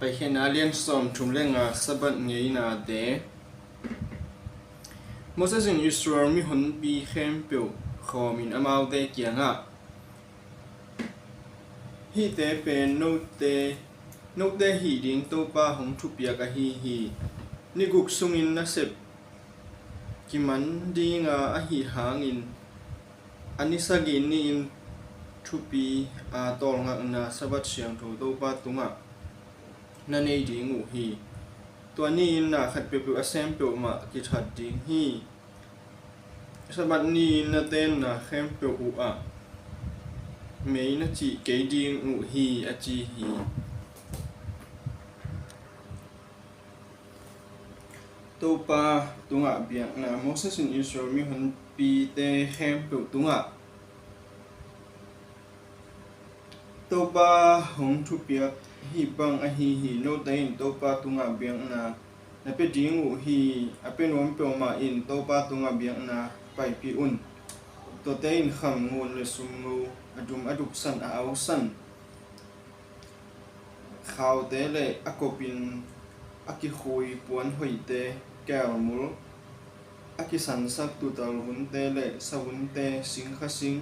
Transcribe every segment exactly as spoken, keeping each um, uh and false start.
Paikhiatna lian sawm thum le nga, Sabbath ngeinate. Moses in Israel mihonpi khempeuh khawmin amaute kiangah, "Hihte pen note, note hih ding Topa hong thupiak ahi hi. Ni guk sungin nasep kiman dinga ahih hangin, a ni sagih ni-in thupi a tawlngakna Sabbath siangtho Topa tungah na nei ding uh hi. Tua ni-in na khat peuhpeuh a sem peuhmah kithat ding hi. Sabbath ni-in na tenna khempeuh uhah mei na cih kei ding uh hi," a ci hi. Topa tungah biakna. Moses in Israel mihonpite khempeuh tungah, "Topa hong thupiak hih bang ahi hi. Note in Topa tungah biakna na pia ding uh hi. A pia nuam peuhmah in Topa tungah biakna paipih un. Tuate in kham, ngun le sumngo, a dum a dupsan, a ausan khaute le a kopin a kikhui puan hoihte, kelmul, a kisansak tuutal vunte le savunte, singkha sing,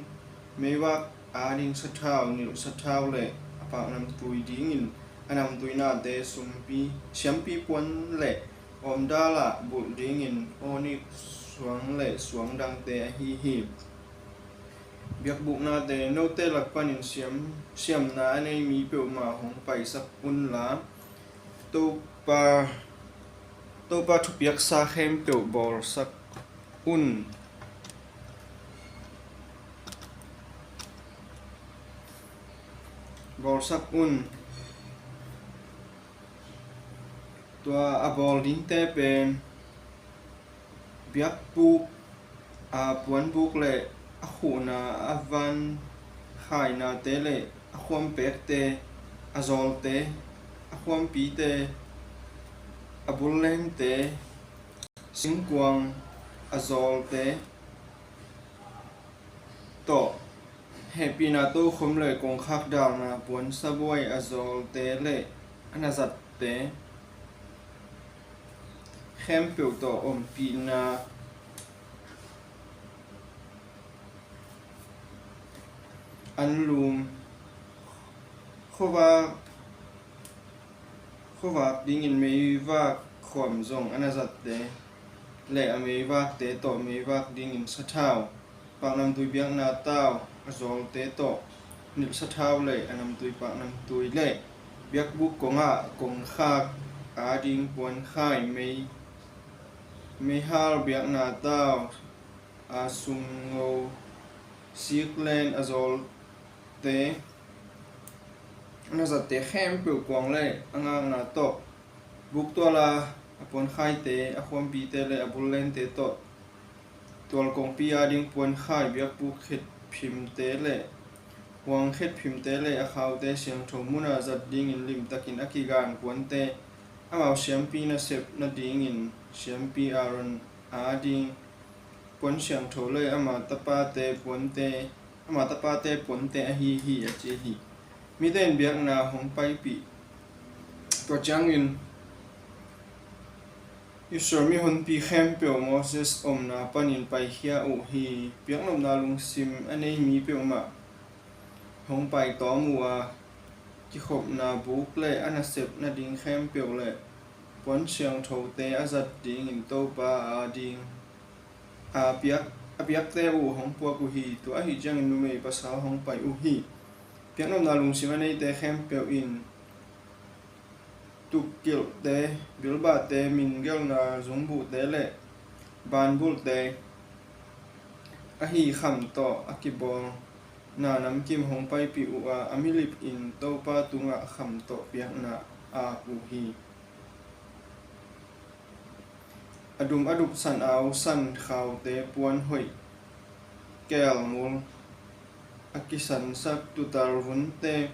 meivak ading sathau, nilh sathau le a paknamtui dingin a namtui nate, sumpi, siampi puan le awmdalah bulh dingin onik suang le suang dangte ahi hi. Biakbuk nate, note lak panin siam, siamna a nei mi peuhmah hong paisak unla, Topa, Topa thupiaksa khempeuh bawlsak un. Bawlsak un. Tua a bawl dingte pen biakbuk, a puanbuk le a khuhna, a van khainate le a khuampekte, a zawlte, a khuampite, a bullengte, singkuang a zawlte tawh, hehpihna tokhom le kongkhak dalna puan sabuai a zawlte le a nazatte khempeuh tawh, ompihna anlum, khuavak, khuavak dingin meivak khuam zong a nazatte le a meivakte tawh, meivak dingin sathau, paknamtui biakna tau a zawlte tawh, nilh sathau le a namtui paknamtui le biakbuk kongah kongkhak ading puankhai, mei, meihal biakna tau, a sumngo, siklen a zawlte, a nazatte khempeuh, kuang le a ngakna tawh, buktuala a puankhaite, a khuampite le a bullente tawh, tual kongpi ading puankhai, biakbuk khetphimte le huang khetphimte le a khaute, siangtho munah zat dingin limtakin a kigan puante, amau siampi nasep nadingin siampi Aaron ading puan siangtho le ama tapate puante, ama tapate puante ahi hi, a ci hi. Mite in biakna hong paipih. Tua ciangin Israel mihonpi khempeuh Moses omna panin paikhia uh hi. Biaknopna lungsim a nei mi peuhmah hong paitawm uh a, kikhopna buk le a nasep nading khempeuh le puan siangthote a zat dingin Topa ading a piak, a piakte uh hong puak uh hi. Tua ahih ciangin numei pasal hong pai uh hi. Biaknopna lungsim a neite khempeuh in tukkilhte, bilbahte, mingelna zungbuhte le banbulhte ahi kham tawh a kibawl na namkim hong paipih uh a, a milip in Topa tungah kham tawh biakna a ak uh hi. A dum a dupsan, a ausan khaute, puan hoih, kelmul, a kisansak tuutal vunte,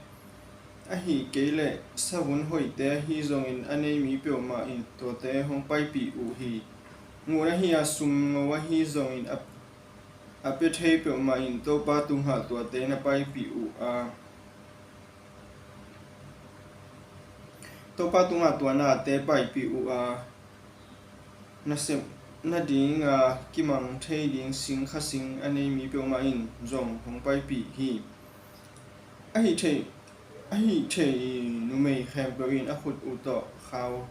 ahih kei leh savun hoihte ahi zongin a nei mi peuhmah in tuate hong paipih uh hi. Ngun ahi a sumngo ahi zongin a, a pia thei peuhmah in Topa tungah tuate na paipih uh a, Topa tungah tua nate paipih uh a, nasep nadinga kimang thei ding sing, kha sing a nei mi peuhmah in zong hong paipih hi. Ahih theih, ahih theih numei khempeuh in a khut uh tawh khau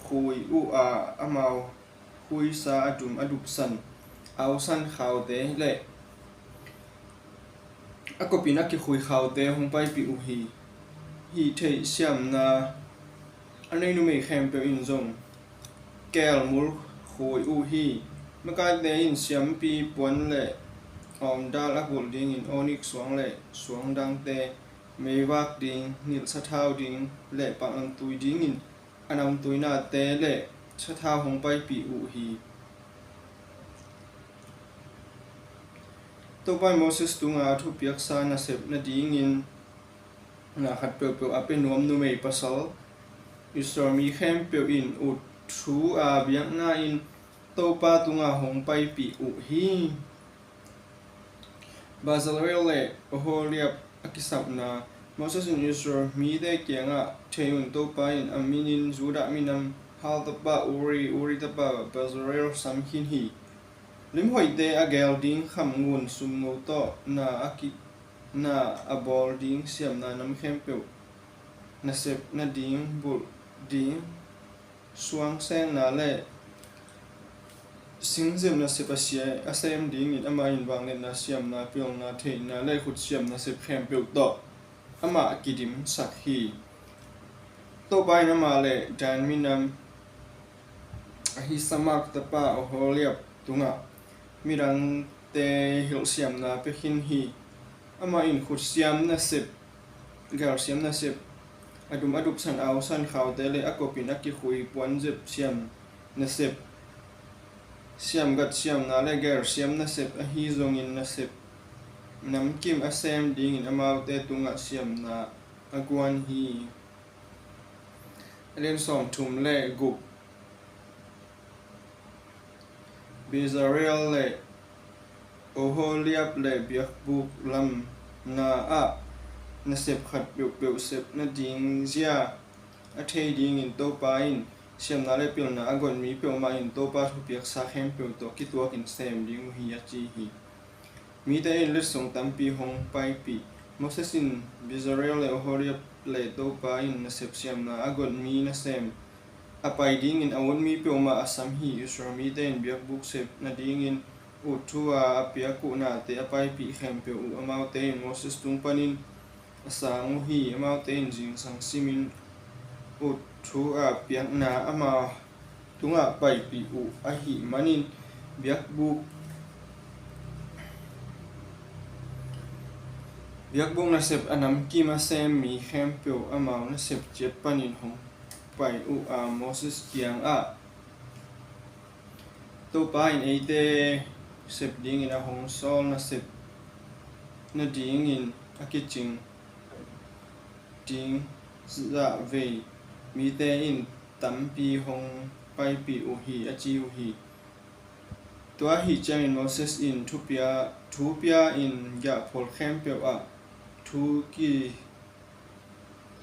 khui uh a, amau khuisa a dum a dupsan, ausan khaute le a kopin a kikhui khaute hong paipih uh hi. Hih theih siamna a nei numei khempeuh in zong kelmul khui uh hi. Makaite in siampi puan le awmdal a bulh dingin onik suang le suang dangte, meivak ding, nilh sathau ding le pangangtui dingin a namtuinate le sathau hong paipih uh hi. Topa in Moses tungah a thupiaksa nasep nadingin na khat peuhpeuh a pia nuam numei pasal Israel mi khempeuh in ut thu a biakna in Topa tungah hong paipih uh hi. Bezalel le Oholiab a kisapna. Moses in Israel mite kiangah, thei un, Topa in a minin Judah minam Hur tapa Uri, Uri tapa Bezalel sam khin hi. Limhoihte a gel ding khamngun sumngo tawh na a ki, na a bawl ding siamna nam khempeuh nasep nading bulh ding suang sengna le singzep nasep a sia, a sem dingin amah in vangliatna, siamna, pilna, theihna le khutsiam nasep khempeuh tawh amah kidimsak hi. Topa in amah le Dan minam Ahisamak tapa Oholiab tungah midangte hilhsiamna pia khin hi. Amah in khutsiam nasep, galsiam nasep, a dum a dupsan, ausan khaute le a kopin a kikhui puanzep siam nasep, siamgat siamna le galsiam nasep ahi zongin nasep namkim a sem dingin amaute tungah siamna a guan hi. A lian sawmthum le guk. Bezalel le Oholiab le biakbuk lamna ah nasep khat peuhpeuh sep nading zia a thei dingin Topa in siamna le pilna a got mi peuhmah in Topa thupiaksa khempeuh tawh kituakin sem ding uh hi, a ci hi. Mite in letsong tampi hong paipih. Moses in Bezalel le Oholiab le Topa in nasep siamna a got mi nasem a pai dingin a ut mi peuhmah a sam hi. Israel mite in biakbuk sep nadingin ut thu a a piak uh nate a paipih khempeuh uh amaute in Moses tung panin a sang uh hi. Amaute in zingsang simin ut thu a piakna ama tungah paipih uh ahih manin biakbuk, biakbuk nasep a namkim a sem mi khempeuh amau nasep ciat panin hong pai uh a, Moses kiangah, Topa in eite sep dingin a hong sawl nasep nadingin a kicing ding zah vei mite in tampi hong paipih uh hi, a ci uh hi. Tua ahih ciangin Moses in thupia, thupia in giahphual khempeuh ah thu ki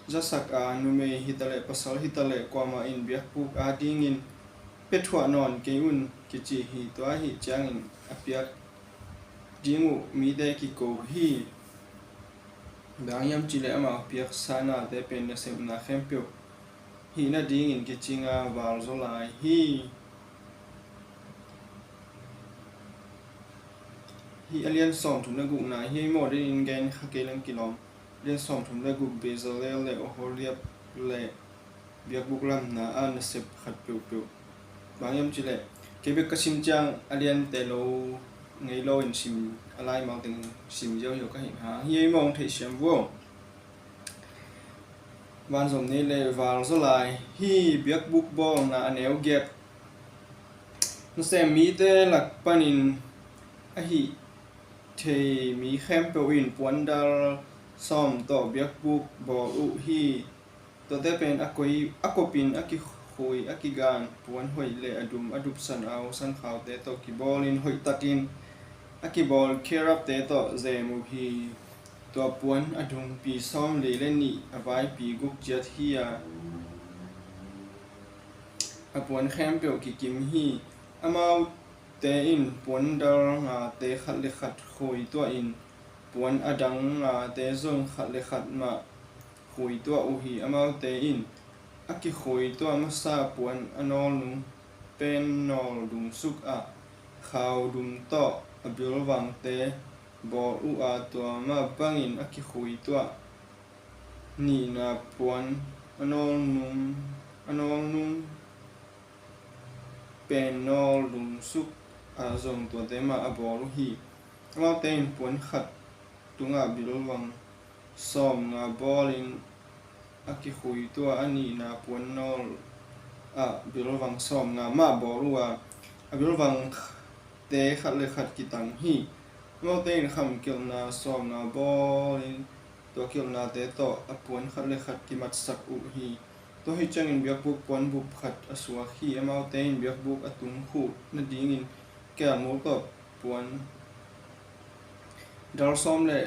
zasak a, numei hitaleh pasal hitaleh kuamah in biakbuk adingin pia thuah nawn kei un, kici hi. Tua ahih ciangin a piak ding uh mite kiko hi. Bang hiam cihleh amau piaksa nate pen nasepna khempeuh hih nadingin kicinga valzaw lai hi. Hih a lian sawmthum le gukna hi ei maw, den in gen kha kei leng kilawm. Lian sawmthum le guk, Bezalel le Oholiab le biakbuk lamna a nasep khat peuhpeuh. Bang hiam cihleh kei bek ka sim ciang a liante lo ngei lo in sim, a laimang teng sim ziauziau ka hi hang. Hih ei maw, hong theihsiam vuam. Vanzom nei le valzaw lai. Hih biakbuk bawlna a neu giat. Nasem mite lak panin ahih thei mi khempeuh in puandal sawm tawh biakbuk bawl uh hi. Tuate pen a koi, a kopin a kikhui, a kigan puan hoih le a dum a dupsan, a ausan khaute tawh kibawlin hoihtakin a kibawl kherubte tawh zem uh hi. Tua puan a dungpi sawmli le nih, a vaipi guk ciat hi a, puan khempeuh kikim hi. Amaute in puandal ngate khat le khat khuituah in, puan a dang ngate zong khat le khat mah khuituah uh hi. Amaute in a kikhuituah masa puan a nawlnung pen nawl dungsuk ah khaudum tawh a bilvangte bawl uh a, tua mah bangin a kikhuituah nihna puan a nawlnung, a nawlnung pen nawl dungsuk ah zong tuate mah a bawl uh hi. Amaute in puan khat tungah bilvang sawmnga bawlin a kikhuituah a nihna puan nawl ah bilvang sawmnga mah bawl uh a, a bilvangte khat le khat kitang hi. Amaute in kham kilhna sawmnga bawlin tua kilhnate tawh a puan khat le khat kimatsak uh hi. Tua hi ciangin biakbuk puanbup khat a suak hi. Amaute in biakbuk a tung khuh nadingin kelmul tawh puan dal sawm le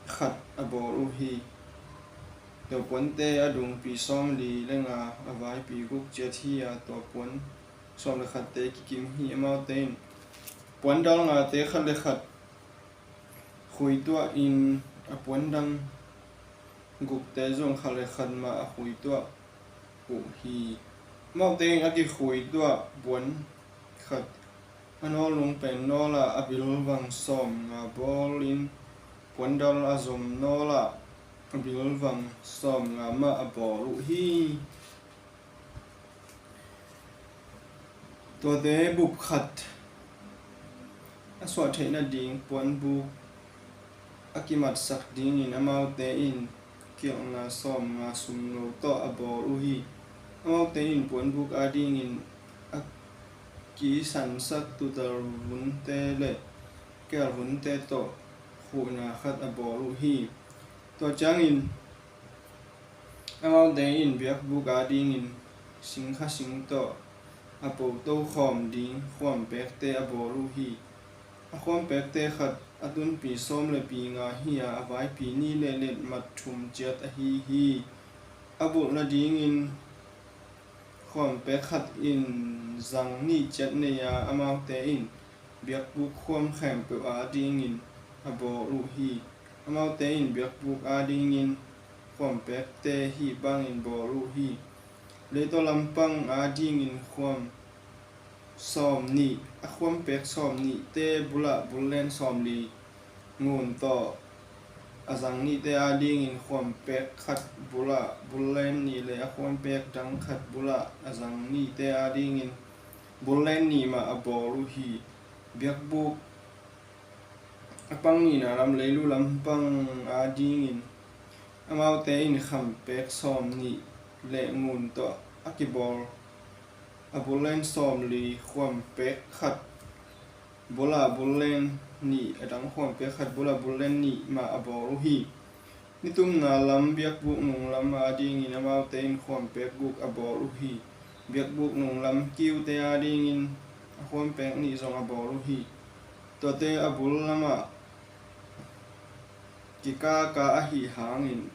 khat a bawl uh hi. Tua puante a dungpi sawmli le nga, a vaipi guk ciat hi a, tua puan sawm le khatte kikim hi. Amaute in puan dal ngate khat le khat khuituah in, a puan dang gukte zong khat le khat mah a khuituah uh hi. Amaute in a kikhuituah puan khat a nawlnung pen nawl ah a bilvang sawmnga bawlin, puandal a zom nawl ah a bilvang sawmnga mah a bawl uh hi. Tuate bup khat a suah theih nading puanbuk a kimatsak dingin amaute in kilhna sawmnga sumno tawh a bawl uh hi. Amaute in puanbuk adingin a kisansak tuutal vunte le kel vunte tawh khuhna khat a bawl uh hi. Tua ciangin amaute in biakbuk adingin singkha sing tawh a poto khawm ding khuampekte a bawl uh hi. A khuampekte khat a tunpi sawm le pi nga hi a, a vaipi nih le letmat thum ciat ahi hi. A bulh nadingin khuampek khat in zang nih ciat nei a, amaute in biakbuk khuam khempeuh adingin a bawl uh hi. Amaute in biakbuk adingin khuampekte hih bangin bawl uh hi. Leitaw lampang adingin khuam sawm nih, a khuampek sawm nihte bulah bullen sawmli ngun tawh, a zang nihte adingin khuampek khat bulah bullen nih le a khuampek dang khat bulah a zang nihte adingin bullen nih mah a bawl uh hi. Biakbuk a pang nihna lam leilu lampang adingin amaute in khampek sawm nih le ngun tawh a kibawl a bullen sawmli khuampek khat bulah bullen nih, a dang khuampek khat bulah bullen nih mah a bawl uh hi. Nitumna lam biakbuk nunglam adingin amaute in khuampek guk a bawl uh hi. Biakbuk nunglam kiute adingin a khuampek nih zong a bawl uh hi. Tuate a bul lamah kikaka ahih hangin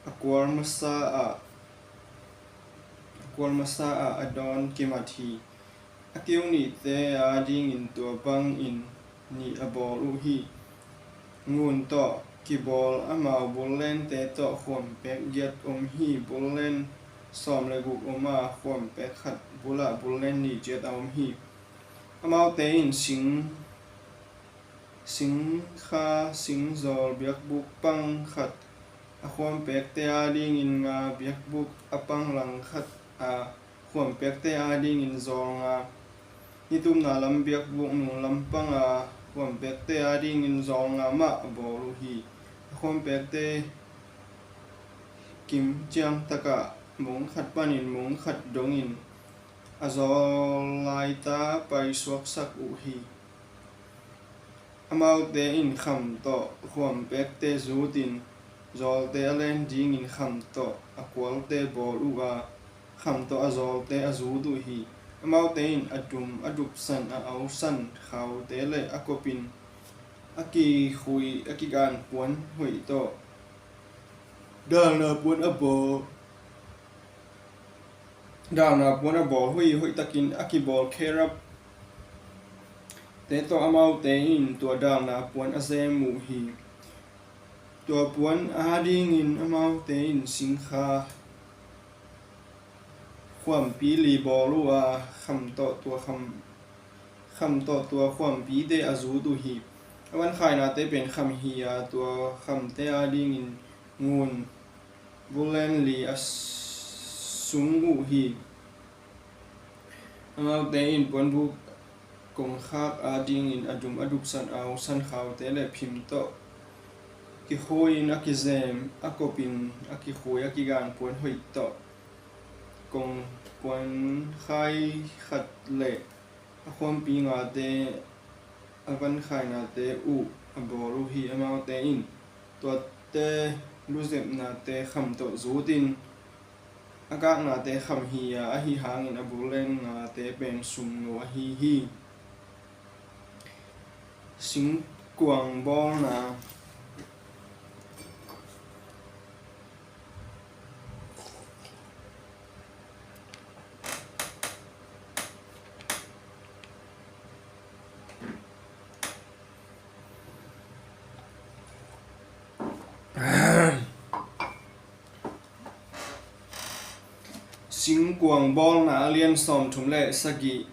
a kual masa ah, a kual masa ah a dawn kimat hi. A kiu nihte adingin tua bangin nih a bawl uh hi. Ngun tawh kibawl amau bullente tawh khuampek giat om hi. Bullen sawm le guk om a, khuampek khat bulah bullen nih ciat a om hi. Amaute in sing, singkha singzawl biakbuk pang khat a khuampekte adingin nga, biakbuk a pang langkhat a khuampekte adingin zawl nga, nitumna lam biakbuk nunglam panga khuampekte adingin zawl nga mah a bawl uh hi. A khuampekte kim ciangtakah mong khat panin mong khat dongin a zawl laita paisuaksak uh hi. Amaute in kham tawh khuampekte zutin zawlte a len dingin kham tawh a kualte bawl uh a, kham tawh a zawlte a zut uh hi. Amaute in a dum a dupsan a ausan khaute le a kopin a kikhui a kigan puan hoih tawh dalna puan a bawl dalna puan a bawl uh hi. Hoihtakin a kibawl kherub te tawh amaute in tua dalna puan a zem uh hi. Tua puan adingin amaute in singkha khuampi li bawl uh a, kham tawh tua kham, kham tawh tua khuampite a zut uh hi. A vankhainate pen kham hi a, tua khamte adingin ngun bullen li a sung uh hi. Amaute in puanbuk kongkhak adingin a dum a dupsan au sankhaute le phim tawh kikhuiin a kizem, a kopin a kikhui a kigan puan hoih tawh kong puankhai khat le a khuampi ngate, a vankhainate uh a bawl uh hi. Amaute in tuate luzepnate kham tawh zutin a gaknate kham hi a, ahi hangin a bullen ngate pen sumno ahi hi. Singkuang bawlna. Singkuang bawlna a lian sawmthum le sagih.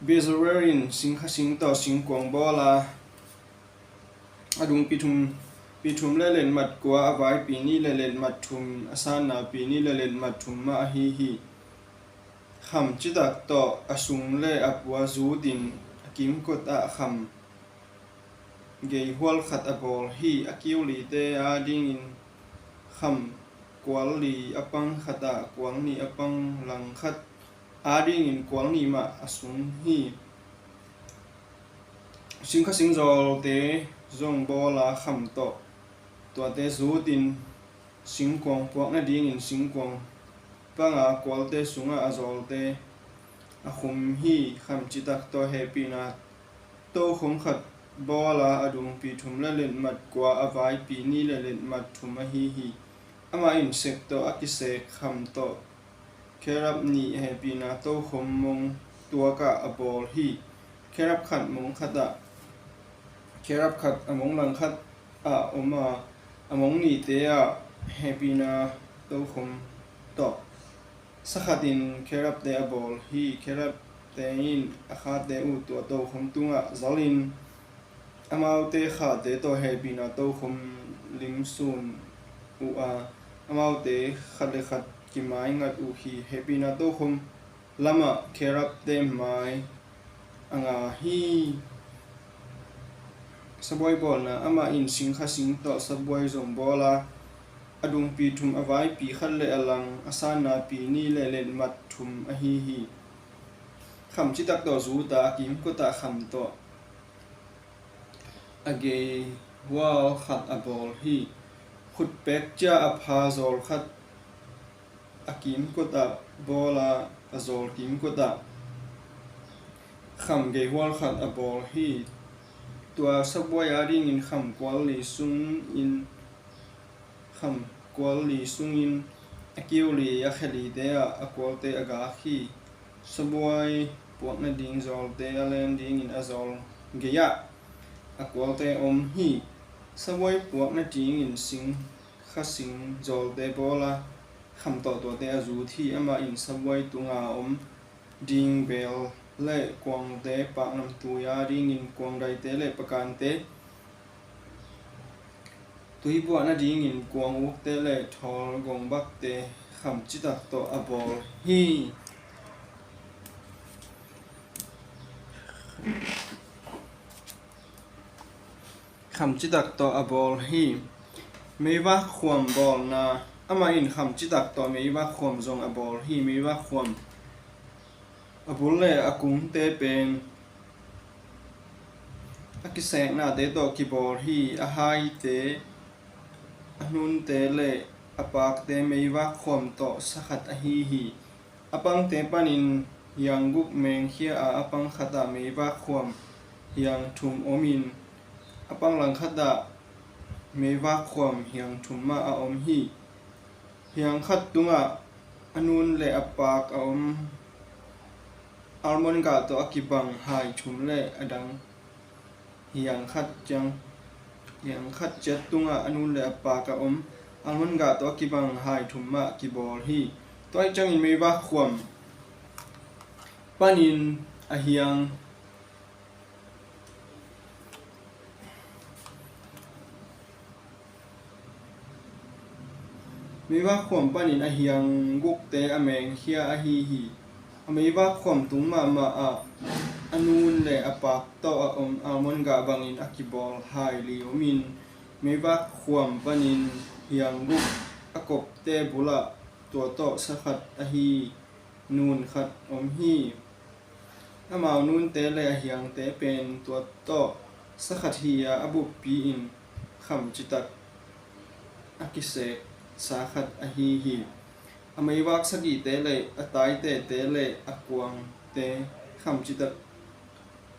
Bezalel in singkha sing tawh singkuang bawl a, a dung pi thum, pi thum le letmat kua, a vai pi nih le letmat thum, a sanna pi nih le letmat thum mah ahi hi. Kham citak tawh a sung le a pua zutin a kimkot ah kham geihual khat a bawl hi. A kiu lite adingin kham kual li a pang khat ah kual nih a pang lang khat adingin kual nih mah a sung hi. Singkha sing zawlte zong bawl a, kham tawh tuate zutin singkuang puak nadingin singkuang panga kualte sungah a zawlte a khum hi. Kham citak tawh hehpihna tokhom khat bawl a, a dung pi thum le letmat kua, a vai pi nih le letmat thum ahi hi. Amah in sek tawh a kisek kham tawh kherub nih hehpihna tokhom mong tuakah a bawl hi. Kherub khat mong khat ah, kherub khat a mong lang khat ah om a, a mong nihte ah hehpihna tokhom tawh sakhatin kherubte a bawl hi. Kherubte in a khate uh tua tokhom tungah zalin amaute khate tawh hehpihna tokhom limsun uh a, amaute khat le khat kimaingat uh hi. Hehpihna tokhom lamah kherubte mai a nga hi. Sabuai bawlna. Amah in singkha sing tawh sabuai zong bawl a, a dung pi thum, a vai pi khat le a lang, a sanna pi nih le letmat thum ahi hi. Kham citak tawh zuta a kimkotah kham tawh a geihual khat a bawl hi. Khutpek cia a pha zawl khat a kimkotah bawl a, a zawl kimkotah kham geihual khat a bawl hi. Tua sabuai adingin kham kual li sungin, kham kual li sungin a kiu li a khe lite ah a kualte a gak hi. Sabuai puak nading zawlte a len dingin a zawl gei-ah a kualte om hi. Sabuai puak nadingin singkha sing zawlte bawl a, kham tawh tuate a zut hi. Amah in sabuai tunga om ding beel le kuangte, paknamtui adingin kuangdaite le pakante, tui buah nadingin kuang ukte le thawl gongbakte kham citak tawh a bawl hi. Kham citak tawh a bawl hi. Meivak khuam bawlna. Amah in kham citak tawh meivak khuam zong a bawl hi. Meivak khuam a bul le a kungte pen a kiseknate tawh kibawl hi. A haite, a hnunte le a pakte meivak khuam tawh sakhat ahi hi. A pangte panin hiang guk mengkhia a, a pang khatah meivak khuam hiang thum omin, a pang langkhatah meivak khuam hiang thum mah a om hi. Hiang khat tungah a nun le a paak a om almond gah tawh a kibang hai thum le a dang hiang khat ciang, hiang khat ciat tungah a nun le a paak a om almond gah tawh a kibang hai thum mah kibawl hi. Tua ahih ciangin meivak khuam panin a hiang Meivak khuam panin a hiang gukte a mengkhia ahi hi. A meivak khuam tung mahmah ah a nun le a paak tawh a om almond gah bangin a kibawl hai li omin, meivak khuam panin hiang guk a kopte bulah tua tawh sa khat ahi nun khat om hi. Amau nunte le a hiangte pen tua tawh sa khat hi-a, a buppi in kham citak a kisek sa khat ahi hi. A meivak sagihte le a taitete le a kuangte kham citak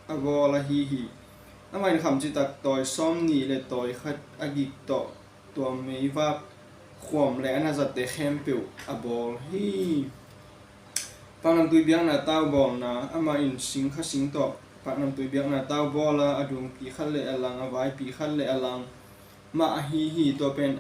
a bawl ahi hi. Amah in kham citak tawi sawmnih le tawi khat a gik tawh tua meivak khuam le a nazatte khempeuh a bawl hi. Paknamtui biakna tau bawlna. Amah in singkha sing tawh paknamtui biakna tau bawl a, a dungpi khat le a lang, a vaipi khat le a lang mah ahi hi. Tua pen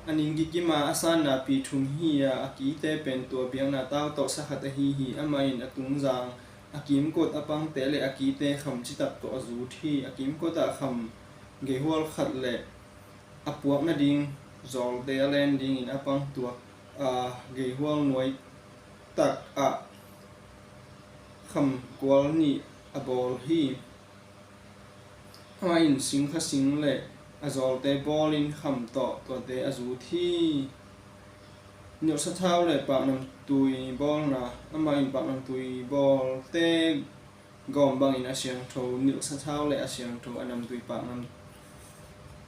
a ning kikim a, a sanna pi thum hi-a, a kite pen tua biakna tau tawh sa khat ahi hi. Amah in a tungzang, a kimkot, a pangte le a kite kham citak tawh a zut hi. A kimkot ah kham geihual khat le a puak nading zawlte a len dingin a pang tuak a geihual nuai tak ah kham kual nih a bawl hi. Amah in singkha sing le a zawlte bawlin kham tawh tuate a zut hi. Nilhsa thau le paknamtui bawlna. Amah in paknamtui bawlte gawm bangin a siangtho nilhsa thau le a siangtho a namtui paknam,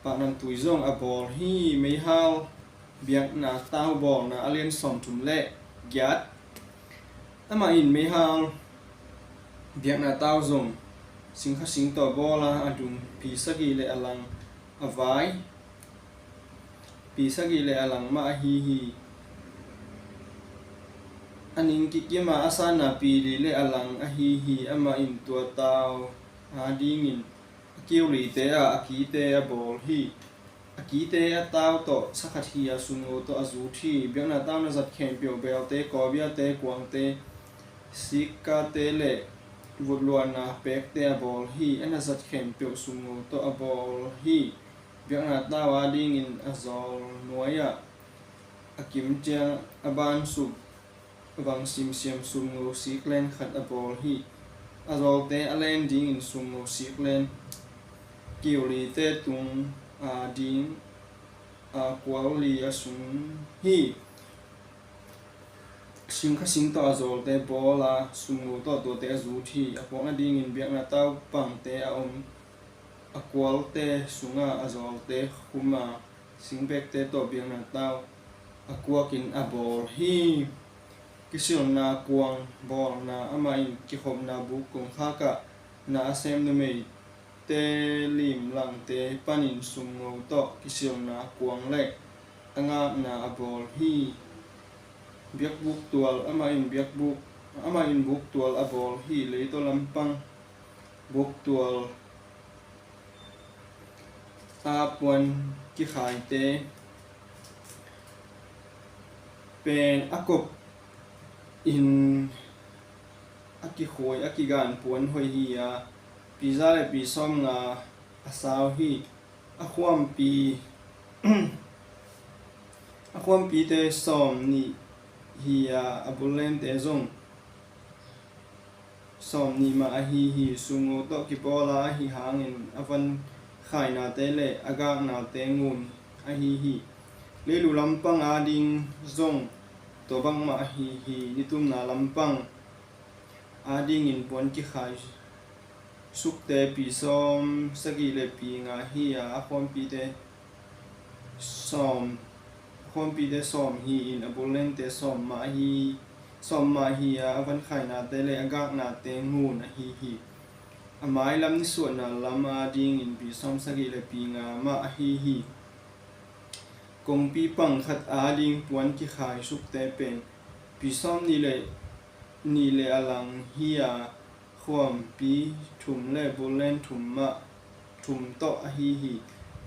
paknamtui zong a bawl hi. Meihal biakna tau bawlna, a lian sawmthum le giat. Amah in meihal biakna tau zong singkha sing tawh bawl a, a dungpi sagih le a lang, a vai pi sagih le a lang mah ahi hi. A ning kikim a, a sanna pi li le a lang ahi hi. Amah in tua tau a dingin a kiulite ah a kite a bawl hi. A kite a tau tawh sa khat hi-a, sumngo tawh a zut hi. Biakna tau na zat khempeuh, belte, kawbiate, kuangte, sikkate le vutluahna pekte a bawl hi. A na zat khempeuh sumngo tawh a bawl hi. Biakna tau a dingin a zawl nuai-ah a kim ciang a ban suk vang simsiam sumngo siklen khat a bawl hi. A zawlte a len dingin sumngo siklen kiulite tung a ding a kual li a sung hi. Singkha sing tawh a zawlte bawl a, sumngo tawh tuate a zut hi. A puak nadingin biakna tau pangte a om a kualte sungah a zawlte khum a, singpekte tawh biakna tau a kuakin a bawl hi. Kisilna kuang bawlna. Amah in kikhopna buk kongkhak ah na a sem numeite limlangte panin sumngo tawh kisilna kuang le a ngakna a bawl hi. Biakbuk tual. Amah in biakbuk, amah in buk tual a bawl hi. Leitaw lampang buk tual a puan kikhaite pen a kop in a kikhuai, a kigan puan hoih hi-a, pi za le pi sawmnga a sau hi. A khuampi, a khuampite sawmnih hi-a, a bullente zong sawmnih mah ahi hi. Sumngo tawh kibawl a, ahi hangin a van khainate le a gaknate ngun ahi hi. Leilu lampang a ding zong tua bangmah ahi hi. Nitumna lampang a dingin puan kikhai sukte pi sawm sagih le pi nga hi-a, a khuampite sawm, a khuampite sawm hi-in a bullente sawm mah hi, sawm mah hi-a, a van khainate le a gaknate ngun ahi hi. A mailam nisuahna lam a dingin pi sawm sagih le pi nga mah ahi hi. kongpi pang khat ading puan kikhaisukte pen pi sawm nih le nih le a lang hi a, khuampi thum le bullen thum mah, thum tawh ahi hi.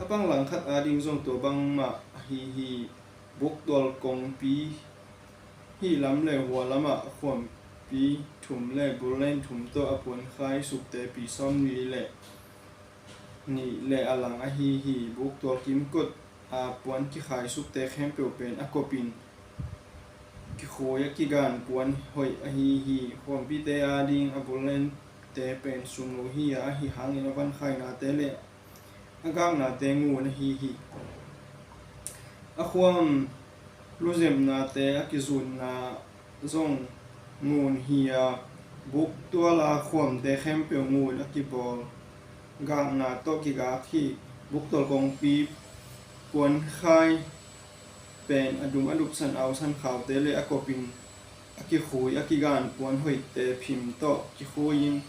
A pang lang khat ading zong tua bangmah ahi hi. Buktual kongpi hih lam le hua lamah khuampi thum le bullen thum tawh a puan khaisukte pi sawm nih le nih le a lang ahi hi. Buktual kimkot a puan kikhaisukte khempeuh pen a kopin kikhui a kigan puan hoih ahi hi. Khuampite ading a bullente pen sumlo hi a, ahi hangin a vankhainate le a gaknate ngun ahi hi. A khuam luzepnate a kizutna zong ngun hi a, buktual a khuamte khempeuh ngun a kibawl gakna tawh kigak hi. Buktual kongpi puankhai pen a dum a dupsan ausan khaute le a kopin a kikhui a kigan puan hoihte phim tawh kikhuiin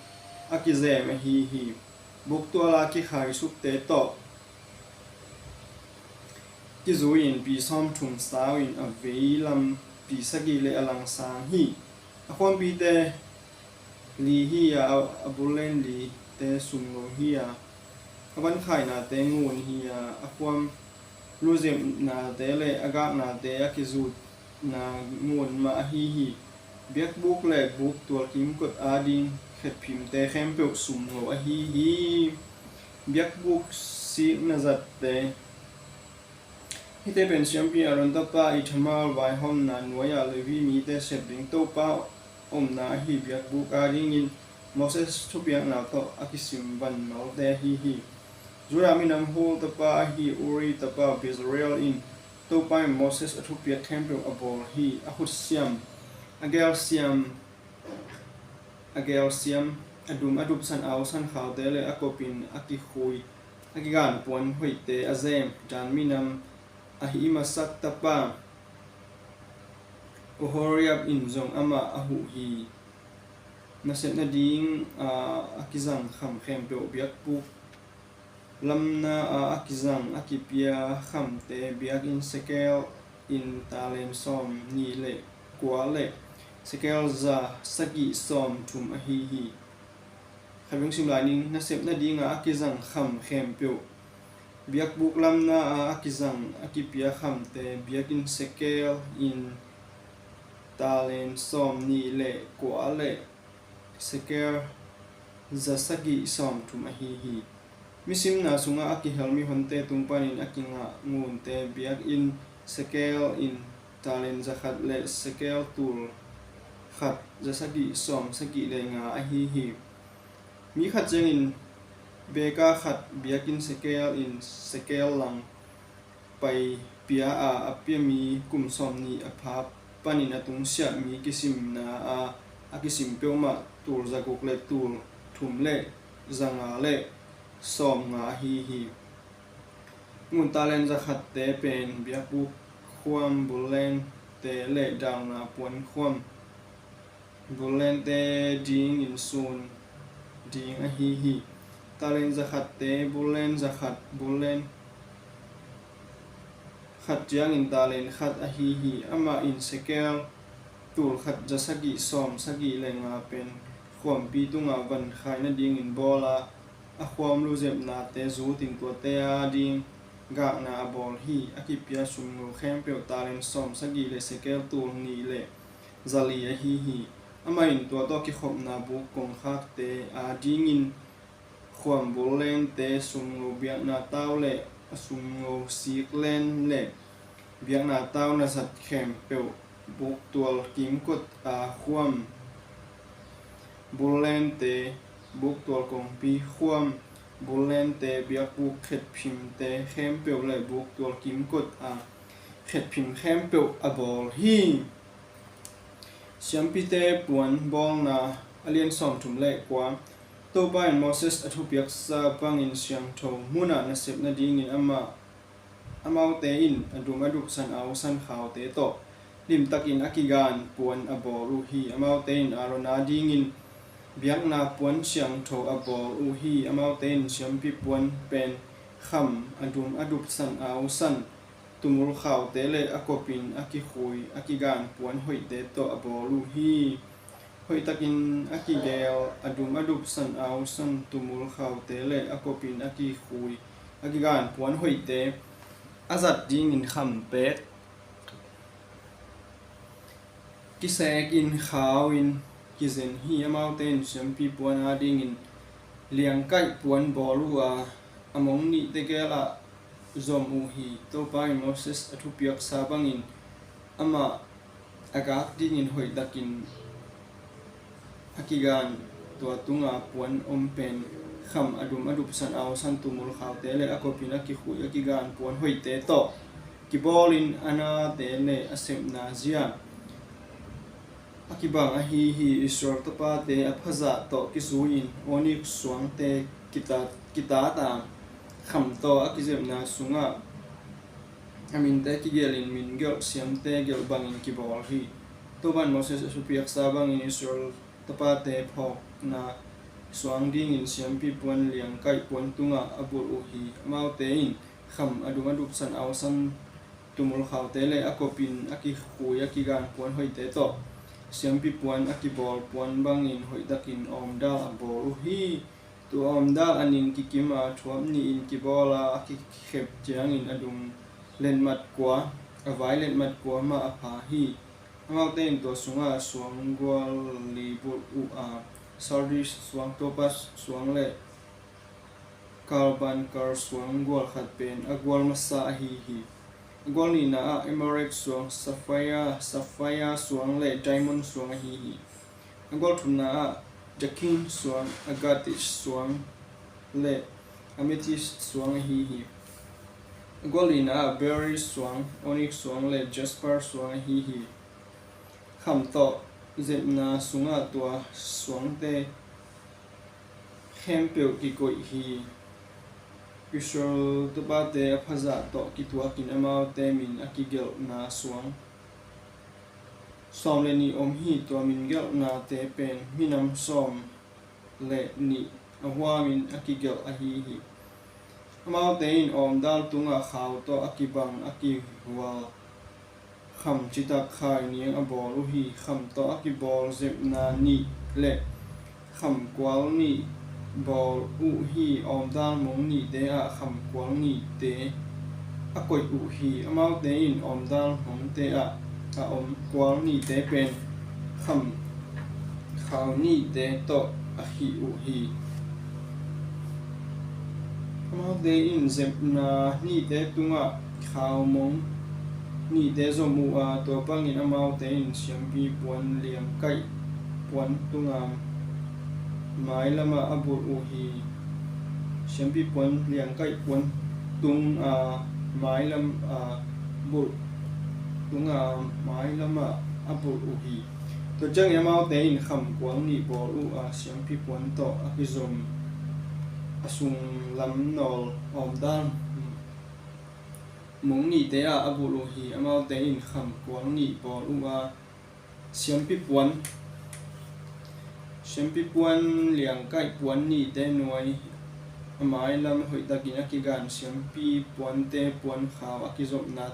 a kizem ahi hi. Buktual a kikhaisukte tawh kizui-in pi sawmthum sau-in a veilam pi sagih le a lang sang hi. A khuampite li hi a, a bullen lite sumlo hi a, a vankhainate ngun hi a, a khuam luzepnate le a gaknate a kizutna ngun mah ahi hi. Biakbuk le buktual kimkot ading khetphimte khempeuh sumlo ahi hi. Biakbuk sikna zatte. Hihte pen siampi Aaron tapa Ithamar vaihawmna nuai-ah Levi mite sep ding Topa omna ahi biakbuk adingin Moses thupiakna tawh a kisim van malte ahi hi. Judah minam Hur tapa ahi Uri tapa Bezalel in Topa in Moses a thupiak khempeuh a bawl hi. A khutsiam, a gelsiam, a gelsiam, a dum a dupsan ausan khaute le a kopin a kikhui a kigan puan hoihte a zem Dan minam Ahimasak tapa Oholiab in zong amah a huh hi. Nasep nading a, a kizang kham khempeuh biakbuk lamna a, a kizang a kipia khamte biakinn sekel in talen sawm nih le kua le sekel za sagih sawm thum ahi hi. Khat veng sim lai ning. Nasep nading a, a kizang kham khempeuh biakbuk lamna a, a kizang a kipia khamte biakinn sekel in talen sawm nih le kua le sekel za sagih sawm thum ahi hi. Misimna sungah a kihel mihonte tung panin a kingah ngunte biakinn sekel in talen za khat le sekel tul khat za sagih sawm sagih le nga ahi hi. Mi khat ciangin beka khat biakinn sekel in sekel lang pai pia a, a pia mi kum sawm nih a pha panin a tungsiah mi kisimna a, a kisim peuhmah tul za guk le tul thum le za nga le sawm nga ahi hi. Ngun talen za khatte pen biakbuk khuam bullente le dauna puan khuam bullente dingin sun ding ahi hi. Talen za khatte bullen za khat, bullen khat ciangin talen khat ahi hi. Amah in sekel tul khat za sagih sawm sagih le nga pen khuampi tungah van khai nadingin bawl a, a khuam luzepnate zutin tuate ading gakna a bawl hi. A kipia sumngo khempeuh talen sawm sagih le sekel tul nih le za li ahi hi. Amah in tua tawh kikhopna buk kongkhakte adingin khuam bullente sumngo biakna tau le a sumngo siklen le biakna tau na zat khempeuh buktual kimkot a khuam bullente, buktual kongpi khuam bullente, biakbuk khetphimte khempeuh le buktual kimkot a khetphim khempeuh a bawl hi. Siampite puan bawlna a lian sawmthum le kua. Topa in Moses a thupiaksa bangin siangtho munah nasep nadingin amah amaute in a dum a dupsan a usan khaute tawh limtakin a kigan puan a bawl uh hi. Amaute in Aaron adingin biakna puan siangtho a bawl uh hi. Amaute in siampi puan pen kham a dum a dupsan a usan tumul khaute le a kopin a kikhui a kigan puan hoihte tawh a bawl uh hi. Hoihtakin a kigel a dum a dup san au san tumul khaute le a kopin a kikhui a kigan puan hoihte a zat dingin khampek kisekin khau in kizen hi. Amaute in siampi puan adingin liangkaih puan bawl uh a, a mong nihte gelah zom uh hi. Topa in Moses a thupiaksa bangin amah a gak dingin hoihtakin a kigan tua tunga puan om pen kham a dum a dup san au san tumul khaute le a kopin a kikhui a kigan puan hoihte tawh kibawlin a nate le a sepna zia a kibang ahi hi. Israel tapate a phazah tawh kizui-in onik suangte kitat, kitat a kham tawh a kizepna sungah a minte kigelin min gelh siamte gelh bangin kibawl hi. Topa in Moses a thupiaksa bangin Israel tapate phawkna suang dingin siampi puan liangkaih puan tungah a bulh uh hi. Amaute in kham a dum a dup san au san tumul khaute le a kopin a kikhui a kigan puan hoihte tawh siampi puan a kibawl puan bangin hoihtakin awmdal a bawl uh hi. Tua awmdal a ning kikim a thuap nihin kibawl a, a kikhep ciangin a dung letmat kua, a vai letmat kua mah a pha hi. Amaute in tua sungah suanggual li bulh uh a, sardius suang, topaz suang le karbunkul suang gual khat pen a gual masa ahi hi. A gual nihna ah emerald suang, sapphire, sapphire suang le diamond suang ahi hi. A gual thumna ah jacinth suang, agate suang le amethyst suang ahi hi. A gual lina ah beryl suang, onyx suang le jasper suang ahi hi. Kham tawh zepna sungah tua suangte khempeuh kikoih hi. Israel tapate a phazah tawh kituakin amaute min a kigelhna suang sawm le nih om hi. Tua min gelhnate pen minam sawm le nih a huamin a kigelh ahi hi. Amaute in awmdal tungah khau tawh a kibang a kihual kham citak khai niang a bawl uh hi. Kham tawh a kibawl zepna nih le kham kual nih bawl uh hi. Awmdal mong nihte ah kham kual nihte a koih uh hi. Amaute in awmdal mongte ah a om kual nihte pen kham khau nihte tawh a khih uh hi. Amaute in zepna nihte tungah khau mong nihte zom uh a, tua bangin amaute in siampi puan liangkaih puan tunga mailamah a bulh uh hi. Siampi puan liangkaih puan tunga mailam a bulh tunga mailamah a bulh uh hi. Tua ciangin amaute in kham kual nih bawl uh a, siampi puan tawh a kizom a sunglam nawl awmdal mong nihte ah a bulh uh hi. Amaute in kham kual nih bawl uh a, siampi puan siampi puan liangkaih puan nihte nuai a mailam hoihtakin a kigan siampi puante puan khau a kizopna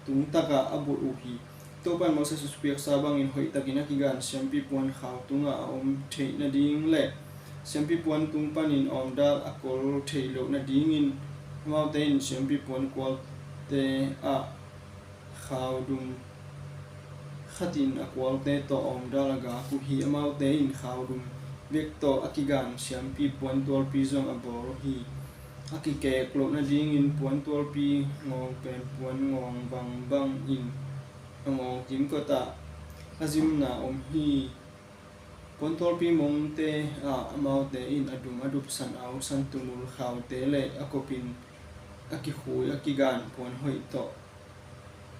tungtakah a bulh uh hi. Topa in Moses a thupiaksa bangin hoihtakin a kigan siampi puan khau tungah a om theih nading le siampi puan tung panin awmdal a kol theih loh nadingin amaute in siampi puan kualte ah khau dum khatin a kualte tawh awmdal a gak uh hi. Amaute in khau dum bek tawh a kigan siampi puan tualpi zong a bawl uh hi. A kikek loh nadingin puan tualpi ngawng pen puan ngawng bangbang in a ngawng kimkot ah a zimna om hi. Puan tualpi mongte ah amaute in a dum a dup san au san tumul khaute le a kopin a kikhui a kigan puan hoih tawh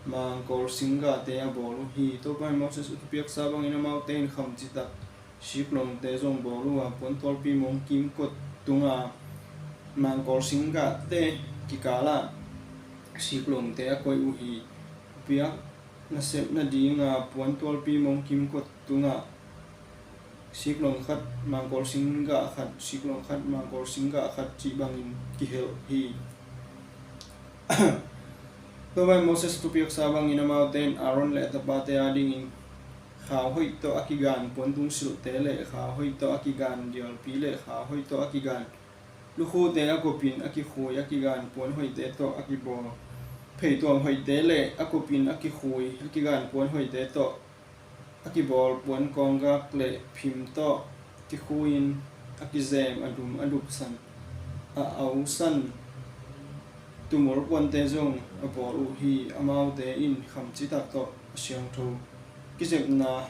mangkawl singgahte a bawl uh hi. Topa in Moses a thupiaksa bangin amaute in kham citak siklongte zong bawl uh a, puan tualpi mong kimkot tunga mangkawl singgahte kikalah siklongte a koih uh hi. Piak nasep nadinga puan tualpi mong kimkot tungah siklong khat mangkawl singgah khat, siklong khat mangkawl singgah khat cih bangin kihelh hi. Tua bangin Moses thupiaksa bangin amaute in Aaron le a tapate adingin khau hoih tawh a kigan puantungsilhte le khau hoih tawh a kigan dialpi le khau hoih tawh a kigan lukhute a kopin a kikhui a kigan puan hoihte tawh a kibawl pheituam hoihte le a kopin a kikhui a kigan puan hoihte tawh a kibawl puan kawnggak le phim tawh kikhui-in a kizem a dum a dupsan a ausan tumul puante zong a bawl uh hi. Amaute in kham citak tawh a siangtho kizepna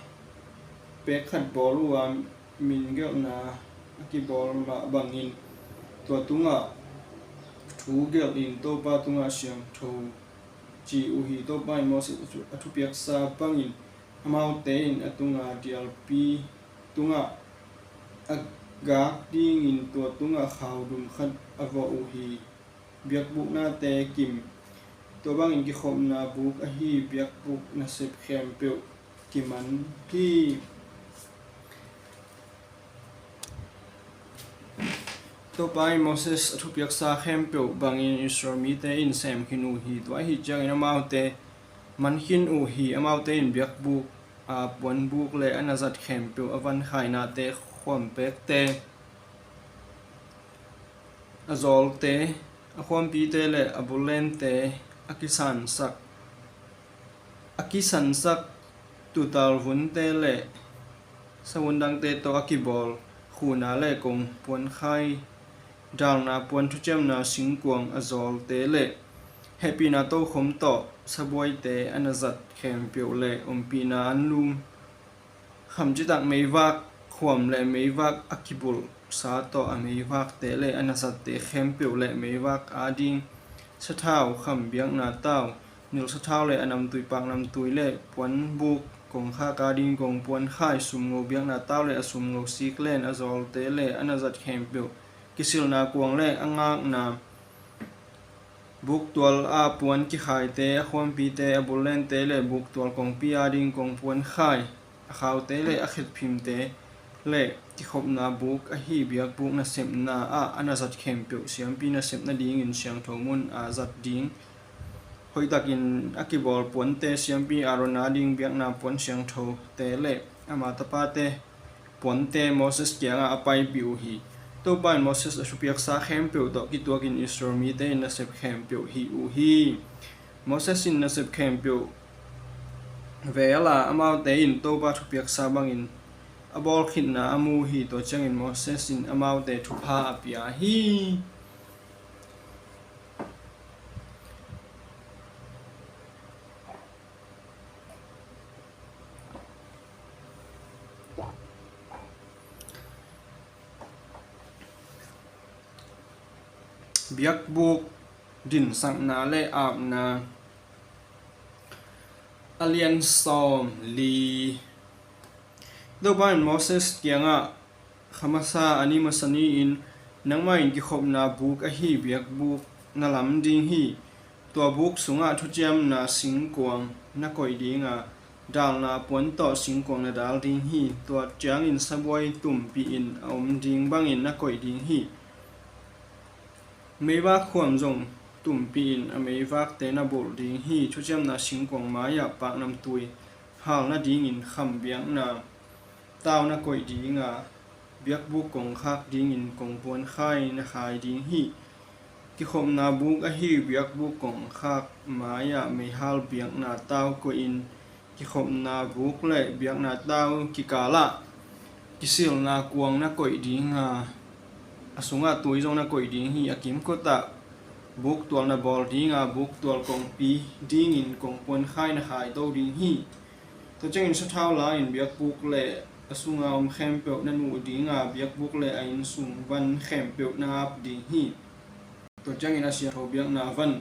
pek khat bawl uh a, min gelhna a kibawl mah bangin tua tungah thu gelhin Topa tungah siangtho ci uh hi. Topa in Moses a thu, a thupiaksa bangin amaute in a tunga dialpi tungah a gak dingin tua tungah khau dum khat a vawh uh hi. Biakbuk nate kim. Tua bangin kikhopna buk ahi biakbuk nasep khempeuh kiman hi. Topa in Moses a thupiaksa khempeuh bangin Israel mite in sem khin uh hi. Tua ahih ciangin amaute man khin uh hi. Amaute in biakbuk a puanbuk le a nazat khempeuh, a vankhainate, khuampekte, a zawlte, a khuampite le a bullente, a kisansak a kisansak tuutal vunte le savun dangte tawh a kibawl khuna le kong puankhai, dalna puan thuciamna singkuang a zawlte le hehpihna tokhom tawh sabuaite, a nazat khempeuh le ompihna anlum kham citak meivak khuam le meivak a kibulhsa tawh a meivakte le a nazatte khempeuh le meivak ading sathau kham biakna tau, nilh sathau le a namtui, paknamtui le puanbuk kongkhak ading kong puankhai, sumngo biakna tau le a sumngo siklen a zawlte le a nazat khempeuh, kisilna kuang le a ngakna buktual a puan kikhaite, a khuampite, a bullente le buktual kongpi ading kong puankhai, a khaute le a khetphimte le kikhopna buk ahi biakbuk nasepna ah a nazat khempeuh siampi nasep nadingin siangtho mun a zat ding, hoihtakin a kibawl puante, siampi Aaron ading biakna puan siangthote le ama tapate puante Moses kiangah a paipih uh hi. Topa in Moses a thupiaksa khempeuh tawh kituakin Israel mite in nasep khempeuh hih uh hi. Moses in nasep khempeuh vela amaute in Topa thupiaksa bangin a bawl khitna a mu hi. Tua ciangin Moses in amaute thupha a pia hi. Biakbuk dinsakna le apna, a lian sawm li. Topa in Moses kiangah, kha masa a ni masa ni-in nangmah in kikhopna buk ahi biakbuk na lam ding hi. Tua buk sungah thuciamna singkuang na koih dinga, dalna puan tawh singkuang na dal ding hi. Tua ciangin sabuai tumpihin a om ding bangin na koih ding hi. Meivak khuam zong tumpihin a meivakte na bulh ding hi. Thuciamna singkuang mai-ah paknamtui hal nadingin kham biakna tau na koih dinga, biakbuk kongkhak dingin kong puankhai na khai ding hi. Kikhopna buk ahi biakbuk kongkhak mai-ah meihal biakna tau koihin, kikhopna buk le biakna tau kikalah kisilna kuang na koih dinga, a sungah tui zong na koih ding hi. A kimkotah buktual na bawl dinga, buktual kongpi dingin kong puankhai na khaito ding hi. Tua ciangin sathau la-in biakbuk le a sunga om khempeuh na nuh dinga, biakbuk le a innsung van khempeuh na ap ding hi. Tua ciangin a siangtho biakna van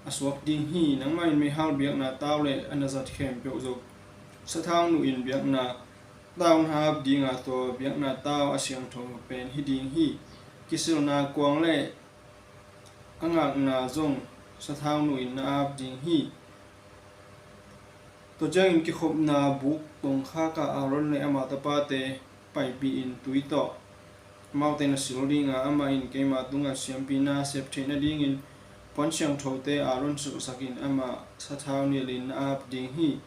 a suak ding hi. Nangmah in meihal biakna tau le a nazat khempeuh zong sathau nuhin biakna tau na ap dinga, tua biakna tau a siangtho pen hi ding hi. Kisilna kuang le a ngakna zong sathau nuhin na ap ding hi. Tua ciangin kikhopna buk kongkhak ah Aaron le ama tapate paipihin tui tawh amaute na sil dinga, amah in keima tungah siampi na sep theih nadingin Puan siangthote Aaron silhsak in amah sathau nilhin na ap ding hi.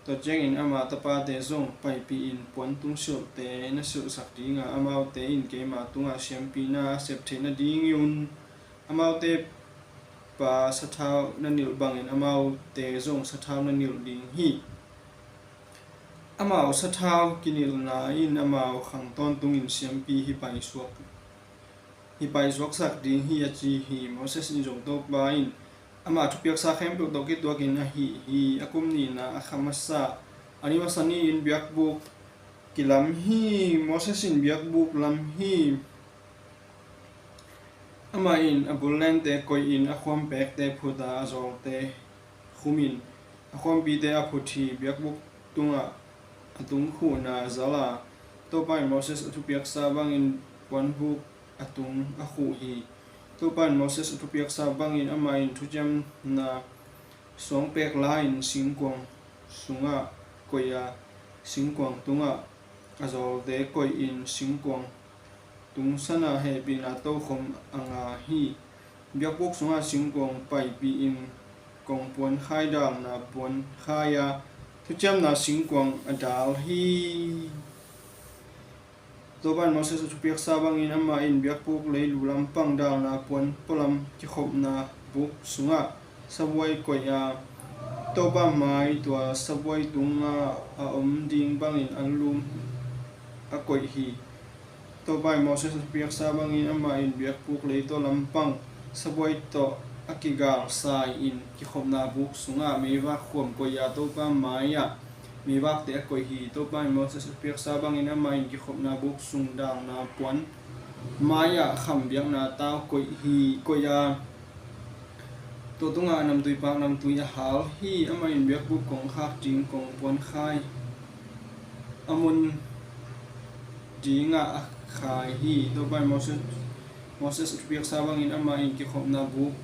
Tua ciangin ama tapate zong paipih in puan tungsilhte na silhsak dinga, amaute in keima tungah siampina a sep theih nadingin amaute pa sathau na nilh bangin amaute zong sathau na nilh ding hi. Amau sathau kinilhna in amau khang tawntungin siampi hi paisuak, hi paisuaksak ding hi, a ci hi. Moses in zong Topa in ama thupiaksa khempeuh tawh kituakin a hih hi. A kum nihna a kha masa, a ni masa ni-in biakbuk kilam hi. Moses in biakbuk lam hi. Amah in a bul lente koihin a khuampekte phut a, a zawlte khumin a khuampite a phut hi. Biakbuk tungah a tung khuhna zal a, Topa in Moses a thupiaksa bangin puanbuk a tung a khuh hi. Topa in Moses a thupiaksa bangin amah in thuciamna suangpek la-in singkuang sungah koih a, singkuang tungah a zawlte koihin singkuang tung sanah hehpihna tokhom a nga hi. Biakbuk sungah singkuang paipihin kongpuan khai dalna puan khai a, thuciamna singkuang a dal hi. Topa in Moses a thupiaksa bangin amah in biakbuk leilu lampang dalna puan pualam kikhopna buk sungah sabuai koih a, Topa mai tua sabuai tungah a om ding bangin anlum a koih hi. Topa in Moses a thupiaksa bangin amah in biakbuk leitaw lampang sabuai tawh a kigalsai-in kikhopna buk sungah meivak khuam koih a, Topa mai-ah meivakte a koih hi. Topa in Moses a thupiaksa bangin amah in kikhopna buk sung dalna puan mai-ah kham biakna tau koih hi, koih a, tua tungah a namtui pak namtui a hal hi. Amah in biakbuk kongkhak ding kongpuan khai a mun dingah a khai hi. Topa in Moses, Moses a thupiaksa bangin amah in kikhopna buk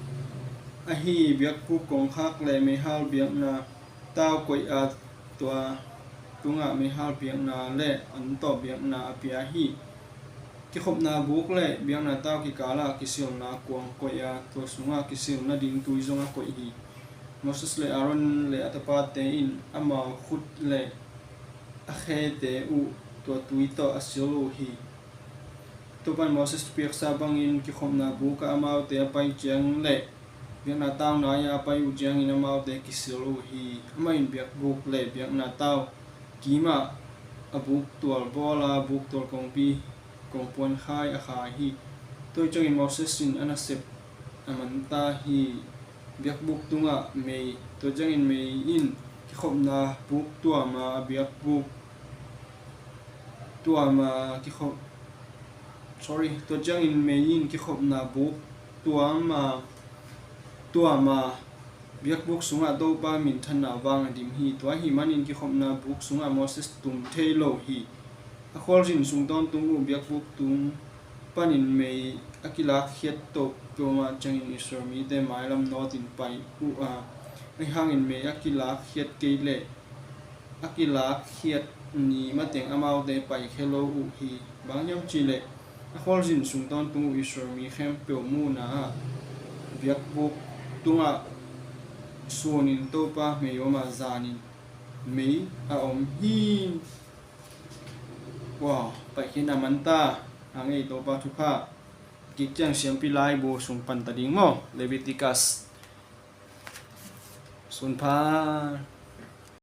ahi biakbuk kongkhak le meihal biakna tau koih a, tua tungah meihal biakna le an tawh biakna a pia hi. Kikhopna buk le biakna tau kikalah kisilna kuang koih a, tua sungah kisil nading tui zong a koih hi. Moses le Aaron le a tapate in amau khut le a khete uh tua tui tawh a sil uh hi. Topa in Moses thupiaksa bangin kikhopna bukah amaute a pai ciang le biakna tau nai-ah a pai uh ciangin amaute kisil uh hi. Amah in biakbuk le biakna tau kimah a buk tual bawl a, buk tual kongpi kongpuan khai a khai hi. Tua ciangin Moses in a nasep a manta hi. Biakbuk tungah mei, tua ciangin mei in kikhopna buk tuama a biakbuk tuama kikhop, sorry, tua ciangin mei in kikhopna buk tuama, tuama biakbuk sungah Topa minthanna vang a dim hi. Tua ahih manin kikhopna buk sungah Moses tum thei lo hi. A khualzin sung tawntung uh biakbuk tung panin mei a kilakkhiat toh peuhmah ciangin Israel mite mailam nawtin pai uh a, ahi hangin mei a kilakkhiat kei leh a kilakkhiat ni mateng amaute paikhia lo uh hi. Bang hiam cihleh a khualzin sung tawntung uh Israel mi khempeuh muhna ah biakbuk tungah sunin Topa mei om a, zanin mei a om hi. Wow, paikhiatna manta. Hang ei Topa thupha. Kik ciang siampi laibu sung panta ding maw? Leviticus. Sunpha.